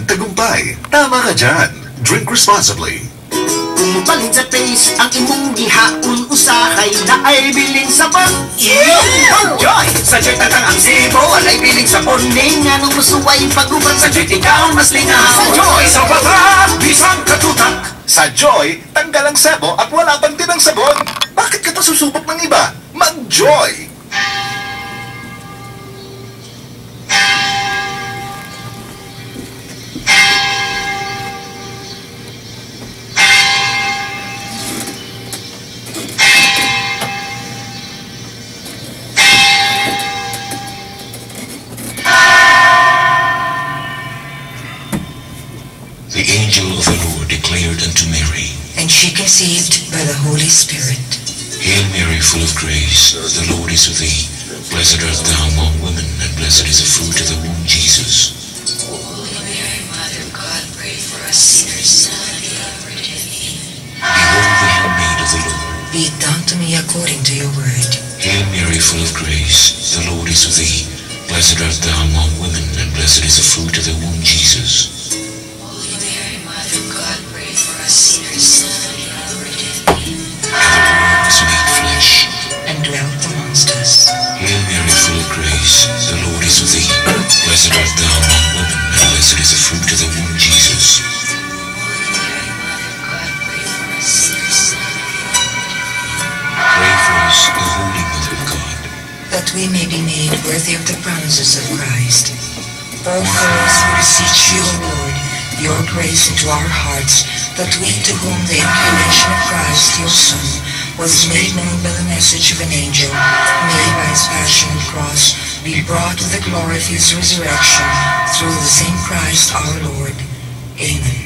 Tagumpay. Tama ka dyan. Drink responsibly. Kung mobalhin sa taste ang imong gihaon usahay naay biling sabon. Yeah! Joy! Sa Joy tatang ang sebo, walay biling sabon. Ning anong musuway pag-uban sa Joy, ikaw mas lingaw. Sa Joy, sa patra, bisang katutak. Sa Joy, tanggal ang sebo at wala pang tinang sabon. Bakit ka pa susubok ng iba? Mag-Joy! The angel of the Lord declared unto Mary, And she conceived by the Holy Spirit. Hail Mary, full of grace, the Lord is with thee. Blessed art thou among women, and blessed is the fruit of thy womb, Jesus. Holy Mary, Mother of God, pray for us sinners, now and at the hour of our death. Amen. Behold the handmaid of the Lord. Be it done to me according to your word. Hail Mary, full of grace, the Lord is with thee. Blessed art thou among women, and blessed is the fruit of thy womb, Jesus. Holy Mary, Mother of God, pray for us sinners, now and at the hour of our death. Amen. And the Word was made flesh. And dwelt amongst us. Hail Mary, full of grace, the Lord is with thee. Blessed art thou among women, and blessed is the fruit of thy womb, Jesus. Holy Mary, Mother of God, pray for us sinners, now and at the hour of our death. Amen. Pray for us, O Holy Mother of God. That we may be made worthy of the promises of Christ. Pour forth, we beseech you, O Lord, your grace into our hearts, that we to whom the incarnation of Christ, your Son, was made known by the message of an angel, may by his passion and cross be brought to the glory of his resurrection, through the same Christ our Lord. Amen.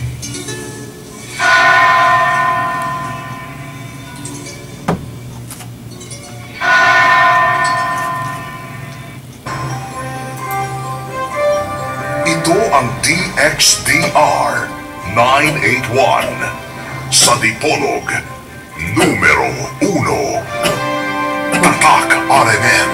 Ito ang DXDR 981 sa Dipolog, numero 1. Tatak RMN.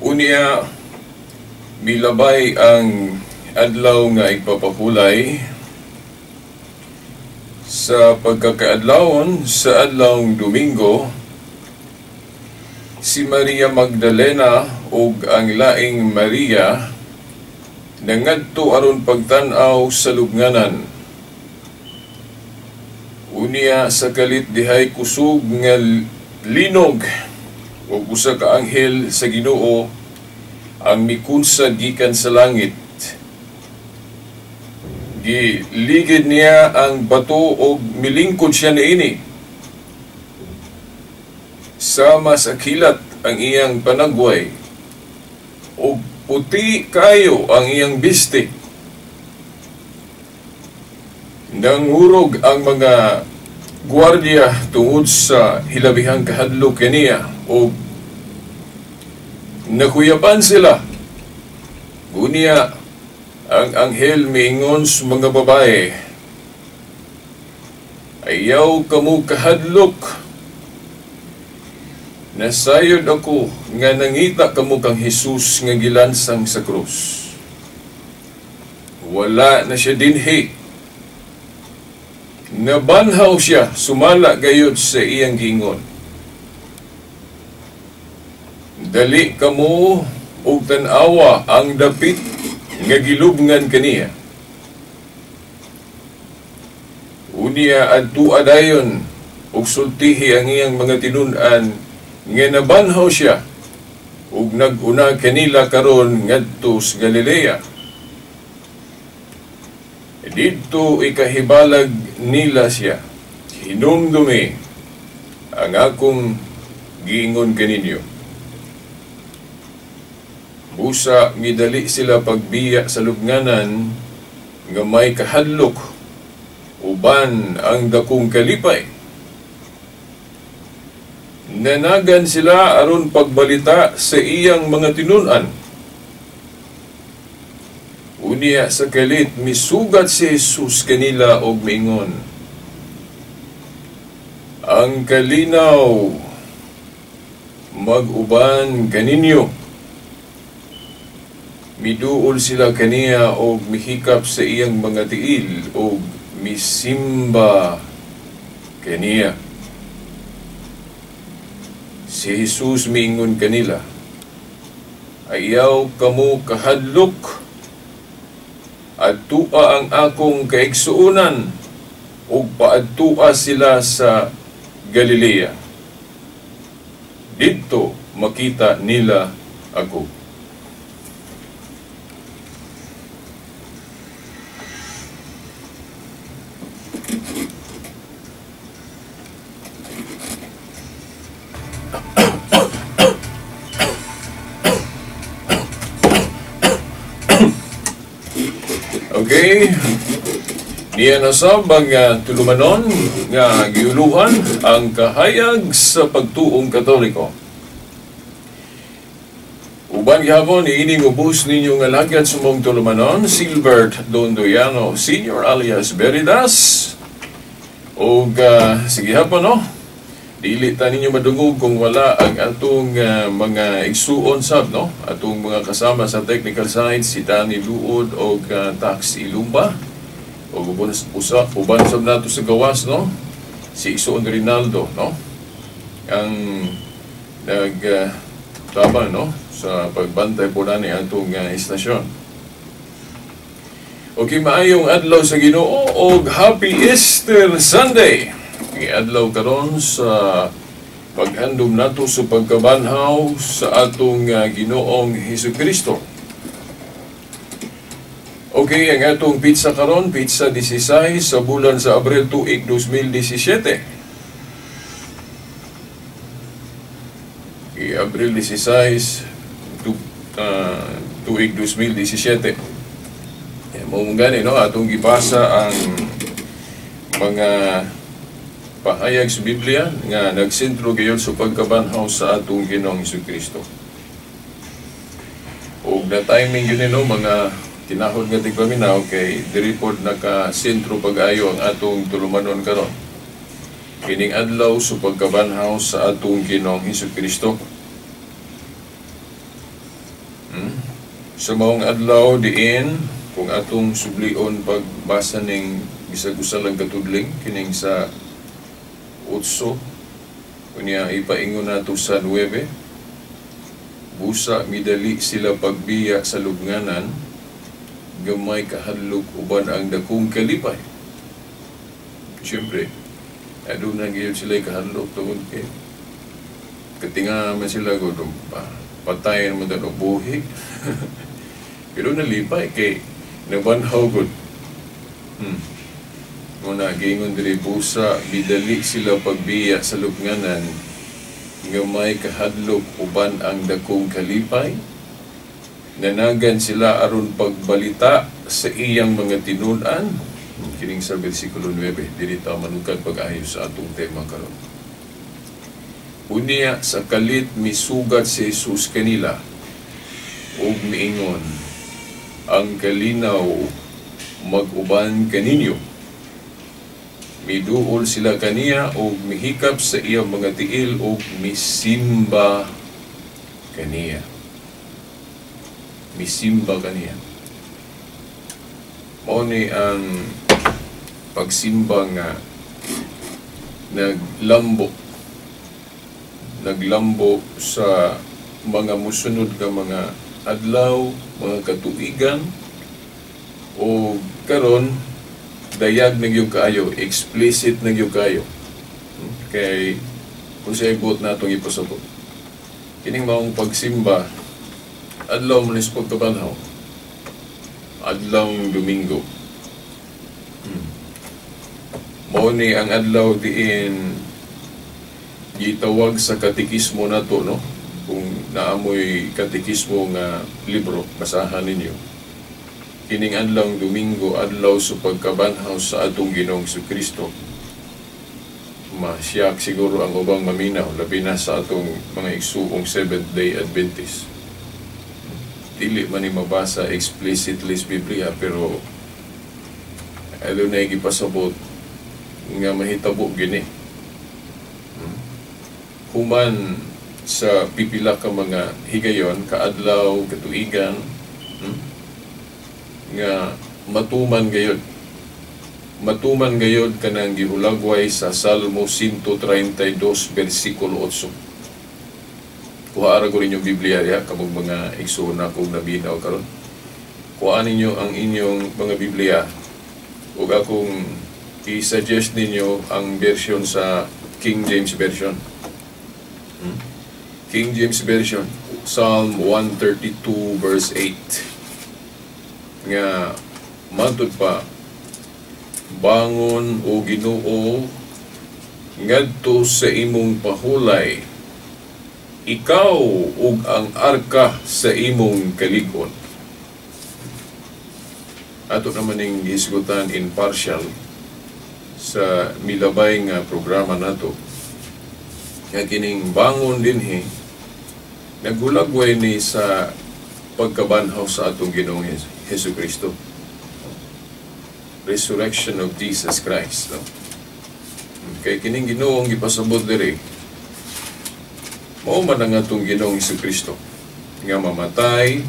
Unya, milabay ang adlaw nga igpapahulay sa pagkakaadlawon sa adlawng Domingo, si Maria Magdalena ug ang laing Maria nangadto aron pagtan-aw sa lubnganan. Unya sa kalit dihay kusog nga linog ug usa ka anghel sa Ginoo ang mikunsad gikan sa langit. Giligid niya ang bato og milingkod siya niini. Sama sa kilat ang iyang panagway ug puti kayo ang iyang biste. Nangurog ang mga gwardiya tungod sa hilabihang kahadlok kaniya og nakuyapan sila. Gunya ang anghel miingon sa mga babae, ayaw kamo kahadlok. Nasayod ako nga nangita kamo kang Hesus nga gilansang sa krus. Wala na siya dinhi. Nabanhaw siya, sumala gayod sa iyang giingon. Dali kamo og tan-awa ang dapit nga gilubngan kaniya. Unya adtua dayon og sultihi ang iyang mga tinun-an nga nabanhaw siya ug nag-una kanila karon ngadto sa Galilea. Didto ikahibalag nila siya. Hinumdumi ang akong giingon kaninyo. Busa midali sila pagbiya sa lubnganan nga may kahadlok uban ang dakong kalipay. Nanagan sila aron pagbalita sa iyang mga tinun-an. Unya sa kalit misugat si Jesus kanila og miingon, ang kalinaw mag-uban kaninyo. Miduol sila kaniya og mihikap sa iyang mga tiil og misimba kaniya. Si Jesus miingon kanila, ayaw kamo kahadlok, adtua ang akong kaigsuonan, ug paadtua sila sa Galilea. Didto makita nila ako. Okay. Niya nasab ang tulumanon nga giuluhan ang kahayag sa pagtuong Katoliko. Uban gihapon ining ubos ninyo nga lagad sa mong tulumanon, Silbert Dondoyano Senior alias Veritas. Og sige hapon, no? Dili ta ninyo madungog kung wala ang atong mga igsuon sab, no? Atong mga kasama sa technical side, si Danny Luod og Tax Ilumba. Og uban sab nato sa gawas, no? Si Igsuon Rinaldo, no? Ang nag tabang, no? Sa pagbantay po nani atong istasyon. Okay, maayong adlaw sa Ginoo og Happy Easter Sunday. Adlaw karon sa paghandom nato sa pagkabanhaw sa atong Ginoong Hesukristo. Okay, ang atong pizza karon, pizza 16 sa bulan sa Abril tuig 2017. Okay, Abril 16 tuig 2017. Mao gani, no, atong gibasa ang mga pahayag sa Biblia nga nagsentro gayon sa pagkabanhaw sa atong Ginoong Hesukristo. Og na timing yun, no, mga tinahod nga tigpaminaw kay diri pod nakasentro pag-ayo ang atong tulumanon karon. Kining adlaw sa pagkabanhaw sa atong Ginoong Hesukristo. Sa maong adlaw diin kung atong sublion pagbasa ning bisag usa lang katudling kining sa 8, unya ipaingon nato sa 9. Busa midali sila pagbiya sa lubnganan, gamay kahadlok uban ang dakong kalipay. Siyempre, aduna gyud sila kahadlok tungod kay katinga man sila gud patay man daw buhi. Pero nalipay kay nabanhaw gud. Muna giingon diri, busa bidali sila pagbiya sa lubnganan, nga may kahadlok uban ang dakong kalipay. Nanagan sila aron pagbalita sa iyang mga tinun-an. Kining sa bersikulo 9, diri ta manukad pag-ayo sa atong tema karon. Unya sa kalit misugat si Jesus kanila ug miingon, ang kalinaw mag-uban kaninyo. Miduol sila kaniya og mihikap sa iyang mga tiil og misimba kaniya. Misimba kaniya. Mao ni ang pagsimba nga naglambo. Naglambo sa mga musunod nga mga adlaw, mga katuigan, o karon dayag na gyud kaayo, explicit na gyud kaayo. Kay kung sa ibot natong ipasabot, kining maong pagsimba adlaw man is pagkabanhaw, adlaw Domingo. Mao ni ang adlaw diin Gitawag sa katikismo nato, no? Kung naamoy katikismo nga libro, basahan ninyo. Kining adlawng Domingo, adlaw sa pagkabanhaw sa atong Ginoong Kristo. Masyak siguro ang ubang maminaw, labi na sa atong mga igsuong Seventh Day Adventist. Dili man ni mabasa explicitly sa Biblia, pero adunay gipasabot nga mahitabo gini. Human sa pipila ka mga higayon, kaadlaw, katuigan, nga matuman gayod. Matuman gayod kanang gihulagway sa Salmo 132 versikulo 8. Kuha ra ko ninyong Biblia diha kamong mga igsoon akong nabinaw karon. Kuha ninyo ang inyong mga Biblia ug akong i-suggest ninyo ang version sa King James Version. King James Version, Psalm 132 verse 8. Nga matud pa, bangon o Ginoo ngadto sa imong pahulay, ikaw ug ang arka sa imong kalig-on. Ato naman ning hisgutan in partial sa milabay nga programa nato. Nga kining bangon dinhi naghulagway ni sa pagkabanhaw sa atong Ginoong Hesus Kristo. Resurrection of Jesus Christ. No? Kay kining Ginoong gipasabot diri, mao man ang atong Ginoong Hesus Kristo nga mamatay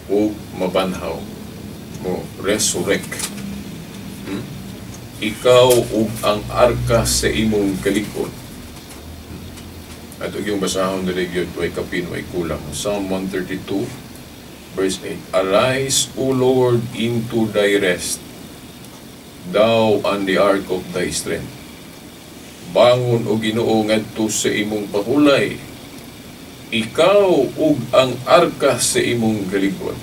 o mabanhaw, mo resurrect. Ikaw ug ang arka sa imong kalig-on. At ug yung basahon diri gyud, way kapin, way kulang. Psalm 132 verse 8. Arise, O Lord, into thy rest, thou and the ark of thy strength. Bangon o Ginoo ngadto sa imong pahulay, ikaw ug ang arka sa imong kalig-on.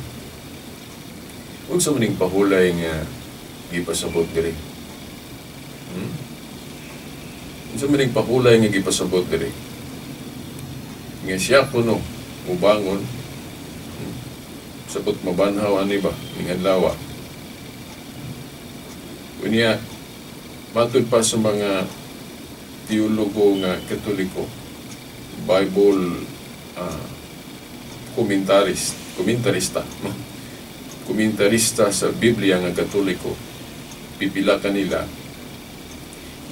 Unsa man ning pahulay nga gipasabot diri? Unsa man ning pahulay nga gipasabot diri? Nga siya kuno mubangon, sabot mabanhaw ani ba ning adlaw. Unya matud pa sa mga teologo nga Katoliko, Bible komentarista, no? Komentarista sa Biblia nga Katoliko, pipila kanila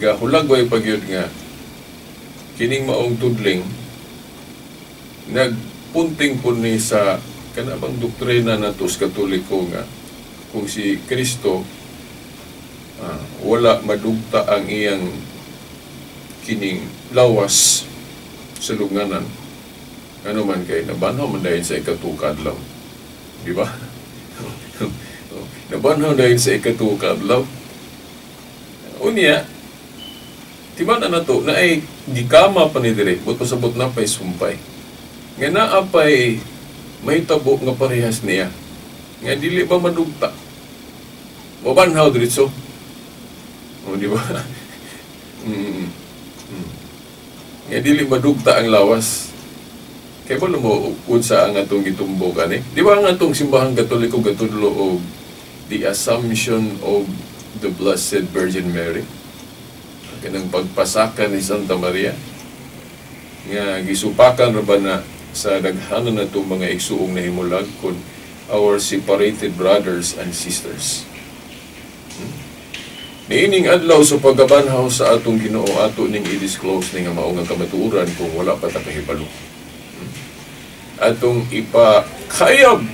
gahulagway pagyud nga kining maong tudling nagpunting po ni sa kanabang doktrina nato sa Katoliko nga kung si Kristo wala madugta ang iyang kining lawas sa lugnanan, ano man kay nabanhaw man dahil sa ikatuo ka adlaw, di ba? Nabanhaw dahil sa ikatuo ka adlaw. Unya timan na to na ay gikama pa ni dire, but pasabot na pay sumpay nga naa pay mahitabo nga parehas niya nga dili ba madugta, mabanhaw diretso. O di ba? Nga dili madugta ang lawas. Kay ba mo unsa ang atong gitumbok ani? Di ba ang atong simbahang Katoliko gatudlo og the Assumption of the Blessed Virgin Mary? Kanang pagpasaka ni Santa Maria nga gisupakan ra ba na sa daghanan natong mga igsuong nahimulag kun our separated brothers and sisters. Niining adlaw sa pagkabanhaw sa atong Ginoo, ato ning i-disclose ning mao nga kamatuoran kung wala pa ta kahibalo. Atong ipakayab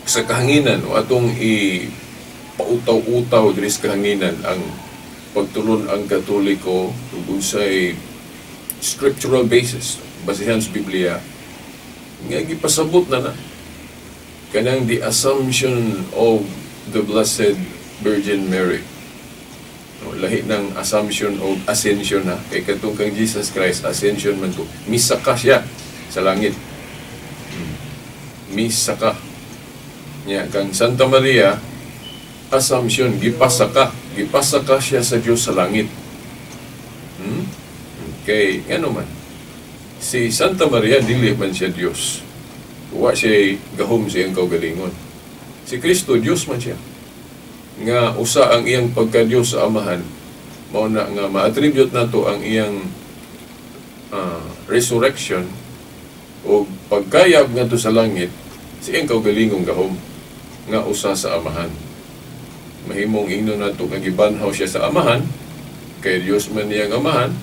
sa kahanginan o atong ipautaw-utaw diri sa kahanginan ang pagtulon ang Katoliko ug unsay scriptural basis basihan sa Biblia nga gipasabot na na kanang the Assumption of the Blessed Virgin Mary. No, lahi ng assumption o ascension na kay katong kang Jesus Christ, ascension man to, misaka siya sa langit. Misaka niya. Kang Santa Maria, assumption, gipasaka siya sa Dios sa langit. Kay ngano man, si Santa Maria dili man siya Dios. Wa siya gahom sa iyang kaugalingon. Si Kristo, Dios man siya. Nga usa ang iyang pagka-Dios sa Amahan, mao na nga ma-attribute nato ang iyang resurrection o pagkayab ngadto sa langit sa iyang kaugalingong gahom nga usa sa Amahan. Mahimong ingnon nato nga gibanhaw siya sa Amahan, kay Dios man niyang Amahan,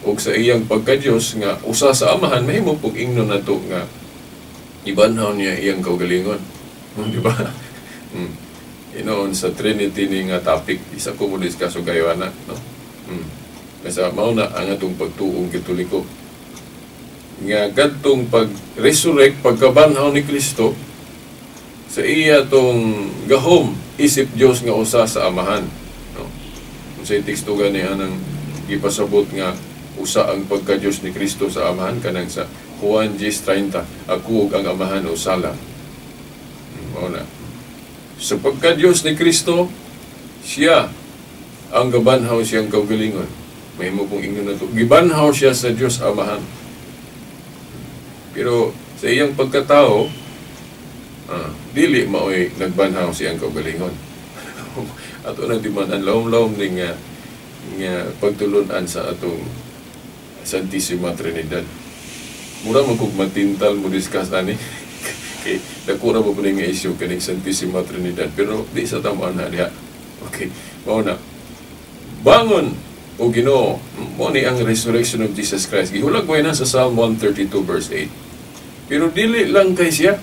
ug sa iyang pagka-Dios nga usa sa Amahan, mahimo pug ingnon nato nga ibanhaw niya iyang kaugalingon. Di ba? Inoon sa Trinity ni nga topic, isa ko mo discuss og kayo ana, no? Kasi mao na ang atong pagtuong Katoliko. Nga kadtong pag-resurrect, pagkabanhaw ni Kristo sa iya tong gahom isip Dios nga usa sa Amahan, no? Unsay teksto gani anang gipasabot nga usa ang pagka-Dios ni Kristo sa Amahan, kanang sa Juan 10:30, ako ug ang Amahan usa lang. Mao na. Sa pagka-Dios ni Kristo, siya ang gabanhaw siyang kaugalingon. Mahimo pong ingnon na to. Gibanhaw siya sa Dios Amahan. Pero sa iyang pagkatao, dili maoy nagbanhaw siyang kaugalingon. Ato na di man ang lawom-lawom ni nga pagtulunan sa atong Santissima Trinidad. Mura man kog matintal mo discuss ani. Okay, dako ra ba po nga issue kaning Santissima Trinidad, pero di sa tamaan na diha. Okay, mao na. Bangon o Ginoo, mo ni ang resurrection of Jesus Christ. Gihulag ko na sa Psalm 132 verse 8. Pero dili lang kay siya.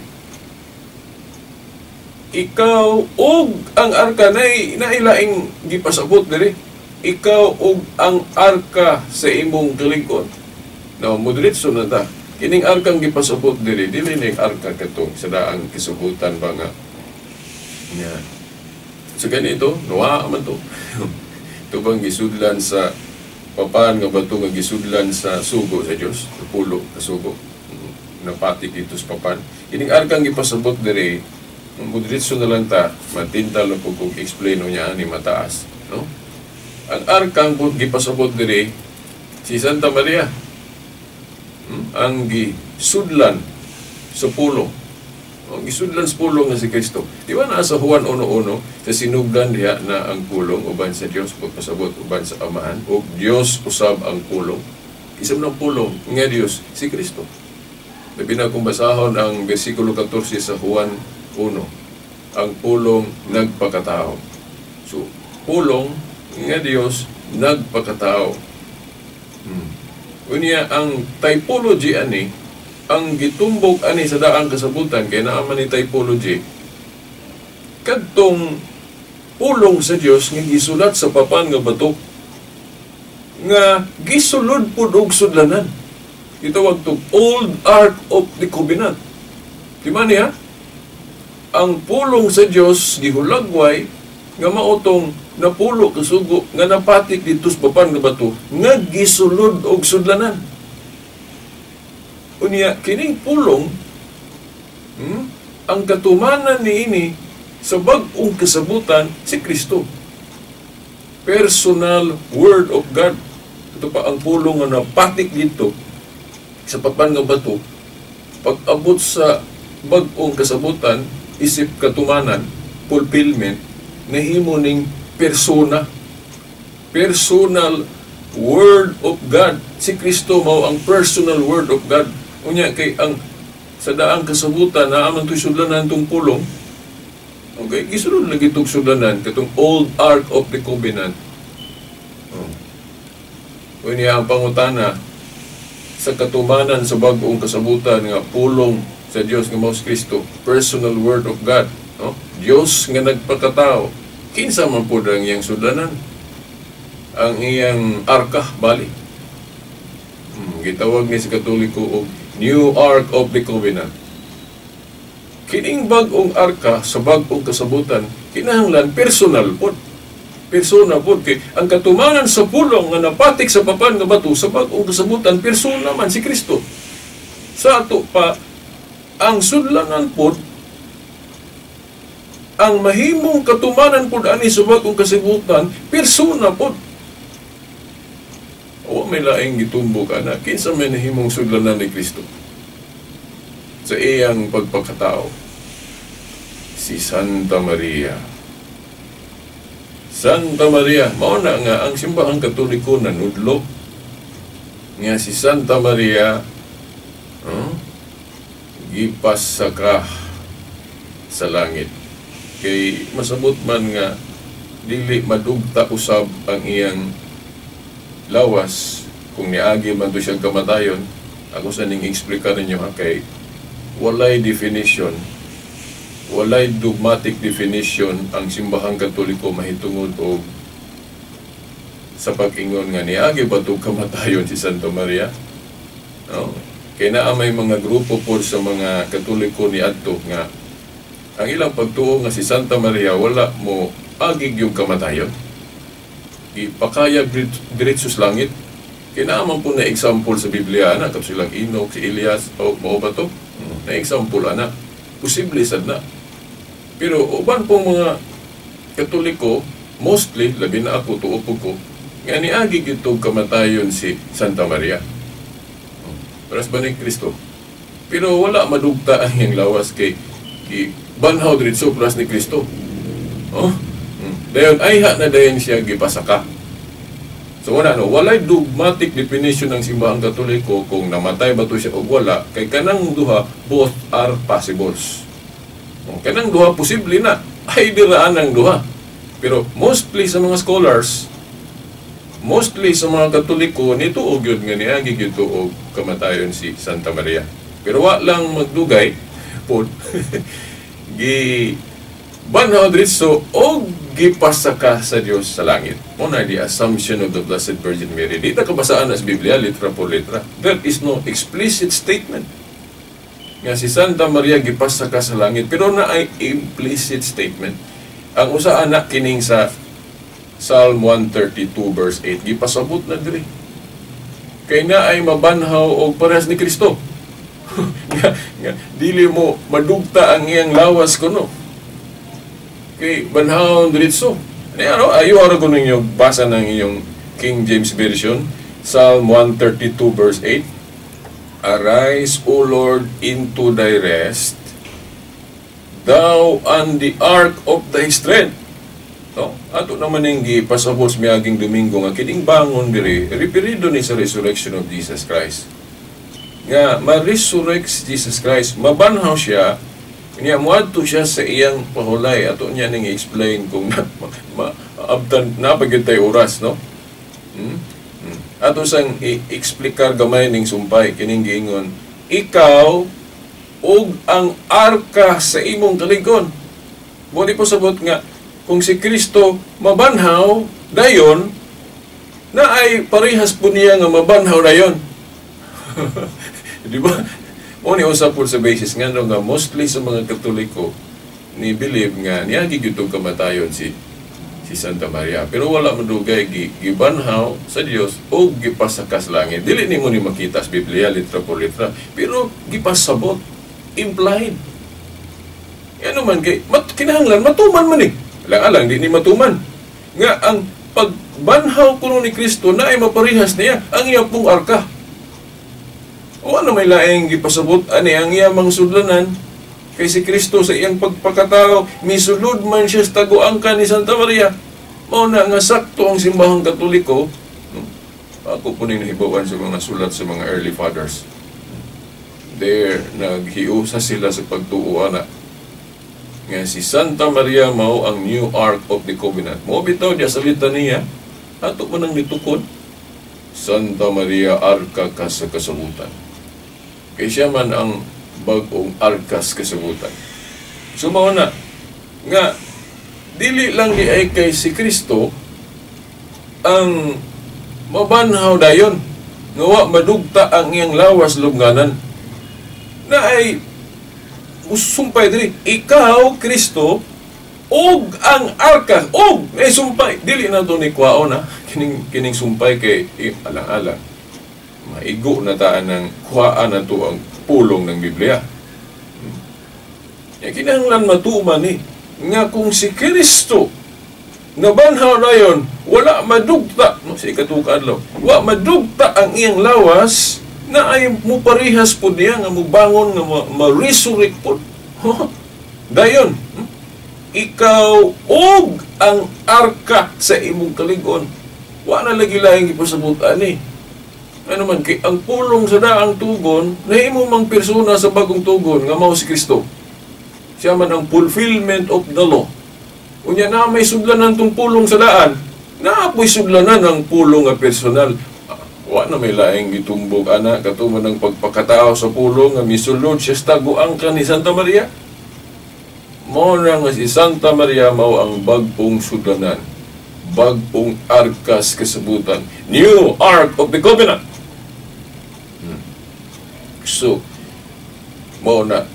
Ikaw og ang arka nailaing gipasabot diri. Ikaw og ang arka sa imong kalig-on. Now, moderatso na ta. Kining arkang gipasabot diri, dili ning arka katong sa daang kisugutan ba nga. Nya. So ganito, nuwa man to. Ito bang gisudlan sa papan nga bato nga gisudlan sa sugo sa Dios, pulo sa sugo. Napatik dito sa papan. Kining arkang gipasabot diri, moderatso na lang ta, matintal na po kung explain niya ani mataas, no? Ang arkang gipasabot diri si Santa Maria. Ang gisudlan sa pulong. Ang gisudlan sa pulong nga si Kristo. Di ba naa sa Juan 1:1 sa sinugdan diha na ang pulong uban sa Dios, pagpasabot uban sa Amahan, ug Dios usab ang pulong. Isa man ang pulong nga Dios si Kristo. Labi na kung basahon ang bersikulo 14 sa Juan 1, ang pulong nagpakatao. So, pulong nga Dios nagpakatao. Unya ang typology ani, ang gitumbok ani sa daang kasabutan kay naa man ni typology, kadtong pulong sa Dios nga gisulat sa papan nga bato nga gisulod pud og sudlanan. Gitawag tog Old Ark of the Covenant. Di ba niya? Ang pulong sa Dios gihulagway nga maotong napulo kasugo nga napatik dito sa papan nga bato nga gisulod og sudlanan. Unya kining pulong, ang katumanan niini sa bag-ong kasabutan si Kristo. Personal Word of God. Ito pa ang pulong nga napatik dito sa papan nga bato, pag-abot sa bag-ong kasabutan isip katumanan, fulfillment, nahimo ning persona. Personal Word of God. Si Kristo mao ang personal Word of God. Unya kay ang sa daang kasabutan naa man to'y sudlanan tong pulong. Okay, gisulod lagi tong sudlanan katong Old Ark of the Covenant. Oh. Unya ang pangutana sa katumanan sa bag-ong kasabutan nga pulong sa Dios nga mao si Kristo, personal Word of God, no? Dios nga nagpakatao. Kinsa man pud ang iyang sudlanan? Ang iyang arka bali. Gitawag ni sa Katoliko og New Ark of the Covenant. Kining bag-ong arka sa bag-ong kasabutan kinahanglan personal pod. Persona pod kay ang katumanan sa pulong nga napatik sa papan nga bato sa bag-ong kasabutan persona man si Kristo. Sa ato pa ang sudlanan pod, ang mahimong katumanan pod ani sa bag-ong kasabutan persona pod. Wa Wa may laing gitumbok ana. Kinsa may nahimong sudlanan ni Kristo sa iyang pagpakatao? Si Santa Maria. Santa Maria, mao na nga ang Simbahang Katoliko nanudlo nga si Santa Maria, gipasaka sa langit. Kay masabot man nga dili madugta usab ang iyang lawas kung niagi man to siyang kamatayon. Ako sa ning explicar ninyo ha, kay walay definition, walay dogmatic definition ang Simbahang Katoliko mahitungod og sa pag-ingon nga niagi ba to kamatayon si Santa Maria, no? Kay naa may mga grupo po sa mga Katoliko ni adto nga ang ilang pagtuo nga si Santa Maria wala mo agig yung kamatayon, ipakayag diretso sa langit. Kay naa man po na example sa Biblia ana, kap silang Enoch, si Elias, o mao ba to? Na example ana, posible sad na. Pero uban pong mga Katoliko, mostly, labi na ako, tuo po ko nga niagi gyud kamatayon si Santa Maria. Paras ba ni Kristo? Pero wala madugta ang iyang lawas kay banhaw diretso paras ni Kristo. Oh? Dayon ayha na dayon siya gipasaka. So wala no, walay dogmatic definition ng Simbahang Katoliko kung namatay ba to siya o wala, kay kanang duha, both are possibles. Kung kanang duha posible na, ay diraan ang duha. Pero mostly sa mga scholars, mostly sa mga Katoliko, nituo gyud nga niagi gyud og kamatayon si Santa Maria. Pero wa lang magdugay pod, gi banhaw diretso og gipasaka sa Dios sa langit. Mao na the Assumption of the Blessed Virgin Mary. Di ta kabasaan sa Biblia litra por letra. There is no explicit statement nga si Santa Maria gipasaka sa langit, pero na ay implicit statement. Ang usa ana kining sa Psalm 132 verse 8, gipasabot na diri. Kay na ay mabanhaw og parehas ni Kristo. Nga, dili mo madugta ang iyang lawas kuno. Kay banhaw diretso. Ano, ayo ara ko ninyo basa ng inyong King James Version, Psalm 132 verse 8. "Arise, O Lord, into thy rest, thou and the ark of thy strength." No? Ato naman ning gipasabot sa miaging Domingo nga kining bangon diri referido ni sa resurrection of Jesus Christ. Nga ma-resurrect si Jesus Christ, mabanhaw siya, niya muadto siya sa iyang pahulay. Ato niya ning i-explain kung na, ma, abtan na gyud tay oras, no? Ato sang i-explikar gamay ning sumpay kining giingon, ikaw ug ang arka sa imong kalig-on. Mo di po sabot nga kung si Kristo mabanhaw dayon, na ay parehas po niya nga mabanhaw dayon. Di ba? Mo ni usa po sa basis nga no, nga mostly sa mga Katoliko ni believe nga niagi gyud tong kamatayon si Santa Maria. Pero wala madugay, gibanhaw sa Dios o gipasaka sa langit. Dili nimo ni makita sa Biblia litra por litra, pero gipasabot, implied. Ano man kay kinahanglan matuman man eh. Alang-alang di ni matuman. Nga ang pagbanhaw kuno ni Kristo na ay maparehas niya ang iya pong arka. O ano may laing gipasabot ani ang iya mga sudlanan kay si Kristo sa iyang pagpakatao misulod man siya sa taguangka ni Santa Maria. Mao na nga sakto ang Simbahang Katoliko. No? Ako po ning nahibawan sa mga sulat sa mga early fathers. There, naghiusa sila sa pagtuo ana nga si Santa Maria mao ang new Ark of the Covenant. Mo bitaw diya sa litaniya, ato man ang nitukod. Santa Maria, arka ka sa kasabutan. Kay siya man ang bag-ong arka sa kasabutan. So mao na nga dili lang di ay kay si Kristo ang mabanhaw dayon nga wa madugta ang iyang lawas lubnganan, na ay sumpay diri, ikaw Kristo og ang arka og ay sumpay. Dili na to ni kwaon na kining kining sumpay kay alang-alang maigo na taan ng kuhaan na to ang pulong ng Biblia. Ya, kinahanglan matuman ni nga kung si Kristo nabanhaw dayon, wala madugta, no, sa ikatuo ka adlaw, wa madugta ang iyang lawas, na ay muparihas po niya nga mubangon nga ma-resurrect po. Dayon, ikaw og ang arka sa imong kalig-on. Wa na lagi laing ipasabot ani. Ano man kay ang pulong sa daang tugon, nahimo mang persona sa bagong tugon nga mao si Kristo. Siya man ang fulfillment of the law. Unya na may sudlanan tong pulong sa daan, naapoy sudlanan ang pulong nga personal. Wa na may laing gitumbok ana katuman ang pagpakatao sa pulong nga misulod siya sa taguang ka ni Santa Maria. Mao na nga si Santa Maria mao ang bag-ong sudlanan, bag-ong arkas kasabutan, new Ark of the Covenant. So, mao na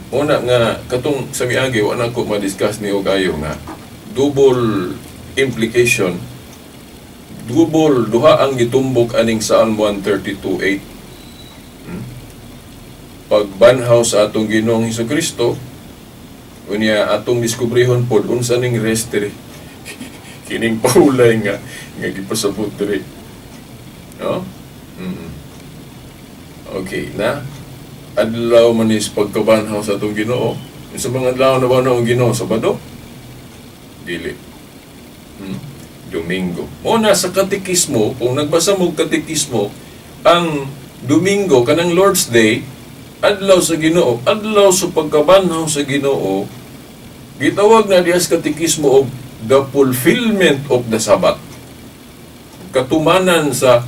una nga katong sa miagi wa na ko ma-discuss ni og ayo nga double implication, double duha ang gitumbok aning Psalm 132:8. Pagbanhaw sa atong Ginoong Hesukristo, unya atong diskubrihon pod unsa ning rest diri kining pahulay nga nga gipasabot diri, no? Okay na adlaw man is pagkabanhaw sa atong Ginoo. Sa mga adlaw na banhaw ang Ginoo, Sabado? Dili. Domingo. O na sa katekismo, kung nagbasa mo katekismo, ang Domingo kanang Lord's Day, adlaw sa Ginoo, adlaw sa pagkabanhaw sa Ginoo, gitawag na diha sa katekismo og the fulfillment of the Sabbath. Katumanan sa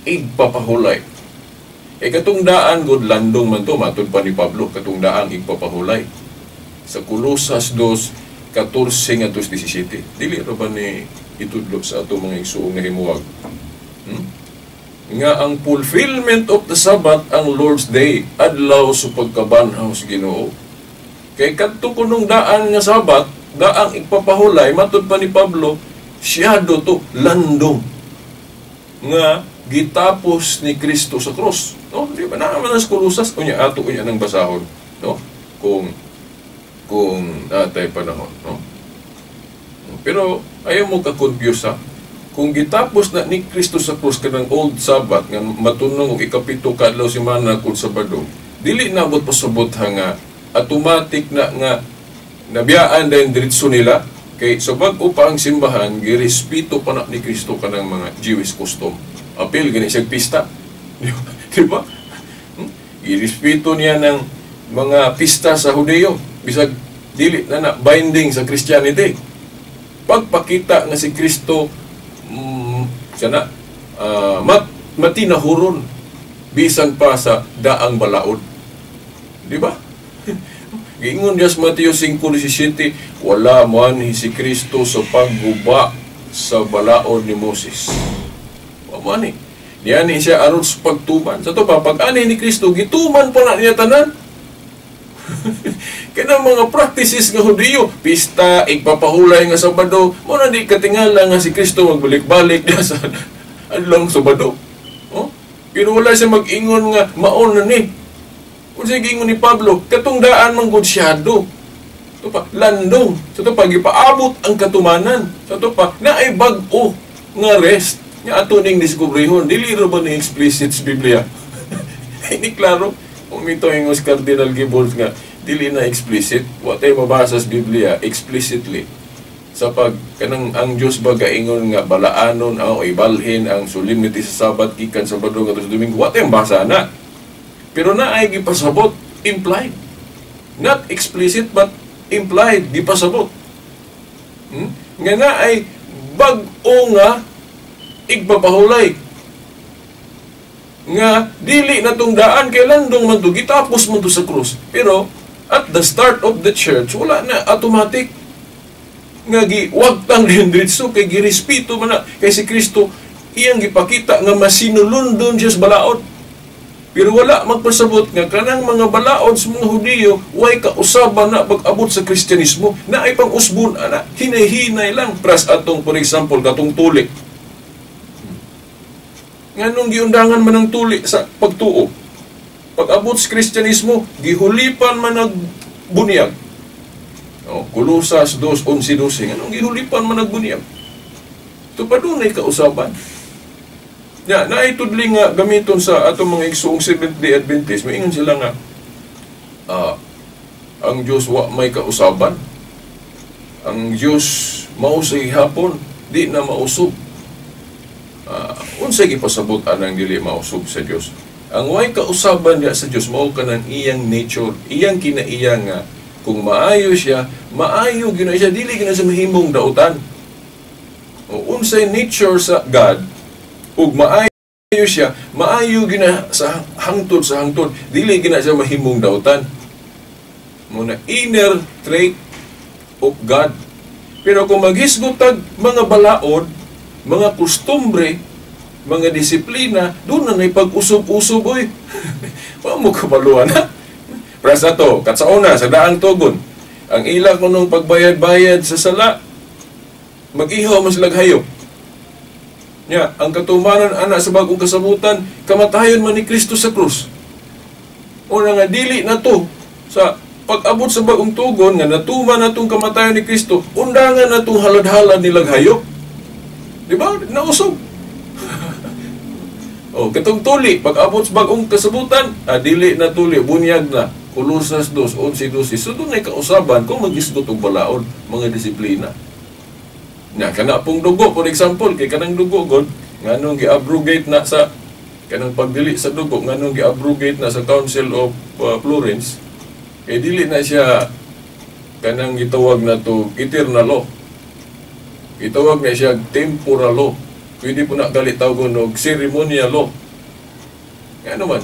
igpapahulay. E katong daan god landong man to, matud pa ni Pablo, katong daang igpapahulay. Sa Kolosas 2:14 ngadto 17. Dili ra ba ni itudlo sa ato mga igsuong nga himuwag? Nga ang fulfillment of the Sabbath ang Lord's Day, adlaw sa pagkabanhaw sa Ginoo. Kay kadto kunong daan nga Sabat, daang igpapahulay, matud pa ni Pablo, siyado to landong nga gitapos ni Kristo sa krus. No, di ba naa man sa Kolosas unya ato unya nang basahon, no? Kung natay panahon, no? Pero ayaw mo ka-confuse ha. Kung gitapos na ni Kristo sa krus kanang old Sabbath nga matunong og ikapito ka adlaw semana kung Sabado, dili na abot pasabot ha nga automatic na nga nabiyaan dayon diretso nila kay sa bag-o pa ang simbahan girespeto pa na ni Kristo kanang mga Jewish custom. Apil gani siyang pista. Di ba? Girespeto niya ng mga pista sa Hudeo bisag dili na na binding sa Christianity. Pagpakita nga si Kristo siya na matinahuron bisan pa sa daang balaod. Di ba? Giingon niya sa Mateo 5:17, wala man si Kristo sa pagguba sa balaod ni Moses. Wa man ni. Niani siya aron sa pagtuman. Sa to pa, pag-ani ni Kristo, gituman pa na niya tanan. Kanang mga practices nga Hudiyo, pista, igpapahulay nga Sabado, mo na di katingala nga si Kristo magbalik-balik niya sa adlong Sabado. Oh? Pero wala siya mag-ingon nga maon na ni. Kung siya giingon ni Pablo, katong daan man gud siyado. Ito pa, landong. Sa to pa, gipaabot ang katumanan. Sa to pa, naay bag-o nga rest. Nga ato ning diskubrihon. Dili ra ba ni explicit sa Biblia? Hindi klaro. Kung ito yung Cardinal Gibbons nga, dili na explicit. Wa tayo mabasa sa Biblia explicitly. Sa pag, kanang ang Diyos ba gaingon nga balaanon o ibalhin ang solemnity sa Sabat, gikan Sabado ngadto sa Domingo. Wa tayo mabasa na. Pero na ay gipasabot, implied. Not explicit but implied, gipasabot. Nga na ay bag-o nga igpapahulay. Nga dili na tong daan kay landong man to, gitapos man to sa krus. Pero at the start of the church, wala na automatic nga giwagtang din diretso kay girespeto man na kay si Kristo iyang gipakita nga masinulundon siya sa balaod. Pero wala magpasabot nga kanang mga balaod sa mga Hudiyo way kausaban na pag-abot sa Kristyanismo na ay pang-usbon ana, hinay-hinay lang pras atong for example katong tuli. Nganong giundangan man ang tuli sa pagtuo? Pag-abot sa Kristyanismo, gihulipan man ang bunyag. Oh, Kolosas 2:11-12, nganong gihulipan man nagbunyag? Ito pa dunay kausaban. Ya, naitudli nga gamiton sa atong mga igsuong Seventh-day Adventist, maingon sila nga ang Diyos wa may kausaban. Ang Diyos mao sa gihapon, di na mausog. Unsay gipasabot anang dili mausog sa Dios? Ang way kausaban niya sa Dios mao kanang iyang nature, iyang kinaiya nga kung maayo siya, maayo gyud siya, dili gyud sa mahimong dautan. O unsay nature sa God ug maayo siya, maayo gyud sa hangtod sa hangtod, dili gyud siya mahimong dautan. Mao na inner trait of God. Pero kung maghisgot tag mga balaod, mga kostumbre, mga disiplina, doon na na'y pag-usob-usob, oy. Wa mo kabaluan, ha? Para sa to, katsauna, sa daang tugon, ang ila ko nung pagbayad-bayad sa sala, mag-ihaw mas hayop. Nya, ang katumanan ana sa bagong kasabutan, kamatayon man ni Kristo sa krus. O nga dili na to, sa pag-abot sa bagong tugon, nga natuman na itong kamatayon ni Kristo, undangan na itong halad-halad nilag hayop. Di ba? Nausog. O, katong tuli, pag-abot sa bagong kasabutan, dili na tuli, bunyag na. Kolosas 2:11-12. So doon ay kausaban kung mag-isgot og balaod, mga disiplina. Na, kana pong dugo, for example, kay kanang dugo, God, nganong gi-abrogate na sa, kanang pagdili sa dugo, nganong gi-abrogate na sa Council of Florence, kay dili na siya kanang gitawag na to eternal law. Gitawag na siya temporal law. Pwede po na gali tawgon og ceremonial law. Ngano man?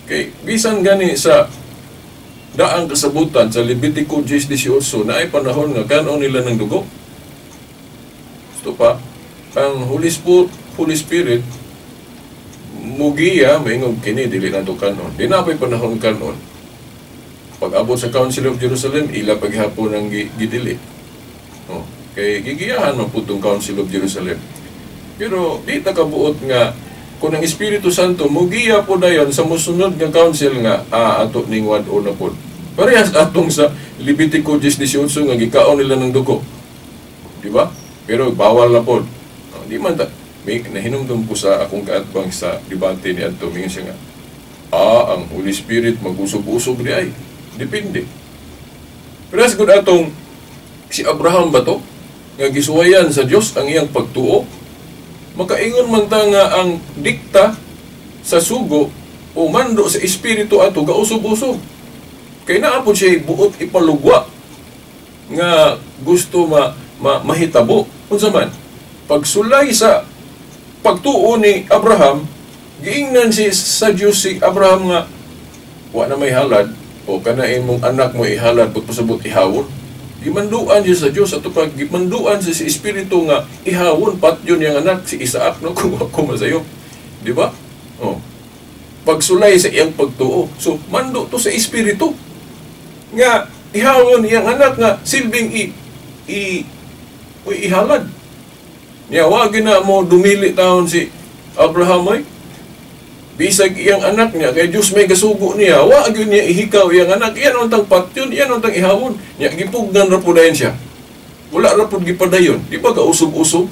Kay bisan gani sa daang kasabutan sa Levitico 10:18 na ay panahon nga kanon nila ng dugo. Ito pa, ang Holy Spirit mugiya maingog kini dili na to kanon. Di na pa'y panahon kanon. Pag-abot sa Council of Jerusalem, ila paghapon ang gidili. Oh, kay gigiyahan man pud tong Council of Jerusalem. Pero di ta kabuot nga kung ang Espiritu Santo mugiya po dayon sa mosunod nga council nga ato ning wad-o na pod. Parehas atong sa Levitico 10:18 nga gikaon nila ng dugo. Di ba? Pero bawal na pod. Oh, di man ta may nahinumdum ko sa akong kaatbang sa debate ni adto, mingon siya nga ang Holy Spirit mag-usog-usog di ay. Depende. Pero as good atong si Abraham ba to nga gisuwayan sa Dios ang iyang pagtuo? Makaingon man ta nga ang dikta sa sugo o mando sa espiritu ato gausog-usog. Kay naa pod siya buot ipalugwa nga gusto mahitabo. Unsa man? Pagsulay sa pagtuo ni Abraham, giingnan si sa Dios si Abraham nga wa na may halad o kana imong anak mo ihalad pagpasabot ihawon. Gimanduan siya sa Dios ato pag gimanduan siya sa espiritu nga ihawon patyon niyang anak si Isaac, no, kung ako masayo. Di ba? Oh. Pagsulay sa iyang pagtuo. So mando to sa espiritu nga ihawon iyang anak nga silbing i ihalad. Niya wa gina mo dumili taon si Abraham ay bisag iyang anak niya kay Dios may gasugo niya, wa gyud niya ihikaw iyang anak, iyan untang patyon, iyan untang ihawon niya, gipugnan ra pud dayon siya, wala ra pud gipadayon. Di ba kausog-usog?